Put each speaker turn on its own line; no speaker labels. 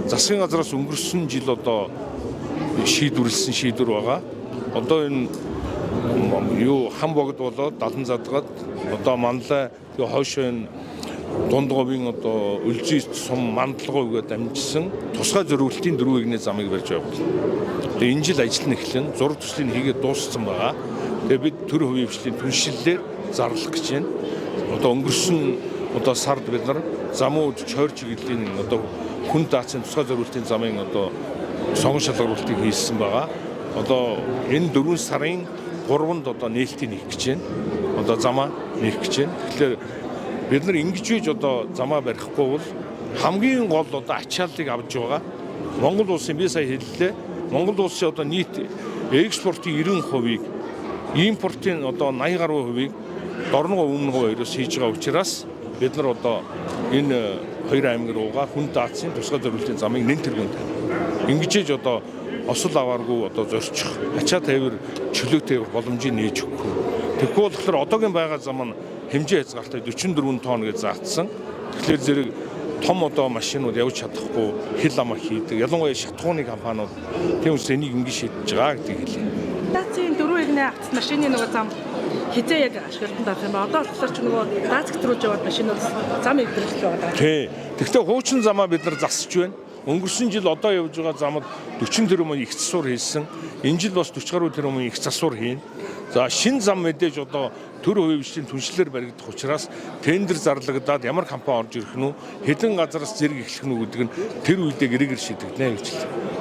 Засгийн газраас өнгөрсөн жил одоо шийдвэрлэсэн шийдвэр байгаа. Одоо энэ юу хам богд болоод далан задгаад одоо манлай тэгээ хойшоо энэ дунд говийн одоо өлзий сум мандалгой гэдээ дамжсан тусгай зориултын дөрвөн эгнээ замыг барьж байгуул. Тэгээ энэ жил ажил нь эхлэн зураг төслийг хийгээд дууссан байгаа. Тэгээ бид төр хувийн хвшлийн түншиллээр зарлах гэж байна. Одоо өнгөрсөн одоо сард бид нар замууд чойр чиглэлийн одоо хүн даацын тусгай зориултын замын одоо сонгон шалгаруултыг хийсэн байгаа. Одоо энэ 4 сарын 3-нд одоо нээлтийг нээх гэж байна. Одоо замаа нээх гэж байна. Тэгэхээр бид нар ингэж үйж одоо замаа барихгүй бол хамгийн гол одоо ачааллыг авч байгаа. Монгол улсын би сая хэллээ. Монгол улсын одоо нийт экспортын 90%-ийг импортын одоо 80 гаруй хувийг дорногов өмнө хоёроос хийж байгаа учраас бид нар одоо энэ хоёр аймаг руугаа хүн даацын тусгай зориултын замыг нэн тэргүүн тавина. Ингэж одоо осол авааргүй одоо зорчих ачаа тавир чөлөөтэй явах боломжийг нээж өгөхгүй. Тэгэхгүй болохоор одоогийн байгаа зам нь хэмжээ хязгаартай 44 тонн гэж заасан. Тэгэхээр зэрэг том одоо машинууд явж чадахгүй хил амаа хийдэг. Ялангуяа шатхууны компаниуд тийм учраас энийг ингэж шийдэж байгаа гэдгийг хэлье.
Даацын дөрвөн эгнээ авц машины нөгөө зам хизээ яг ашиглалтанд авах юм ба. Одоо болохоор ч нөгөө дац хэтрүүлж яваад машинууд зам эвдрэлж байгаа даа.
Тий. Тэгэхдээ хуучин замаа бид нар засаж байна. Өнгөрсөн жил одоо явж байгаа замд 40 тэрбум их засвар хийсэн. Энэ жил бас 40 гаруй тэрбум их засвар хийнэ. За шин зам мэдээж одоо төр хувийн хвшлийн түншлэлээр баригдах учраас тендер зарлагдаад ямар компани орж ирэх нь үү, хэдэн газараас зэрэг эхлэх нь үү гэдэг нь тэр үедээ гэрээгээр шийдэгдэнэ гэж хэлээ.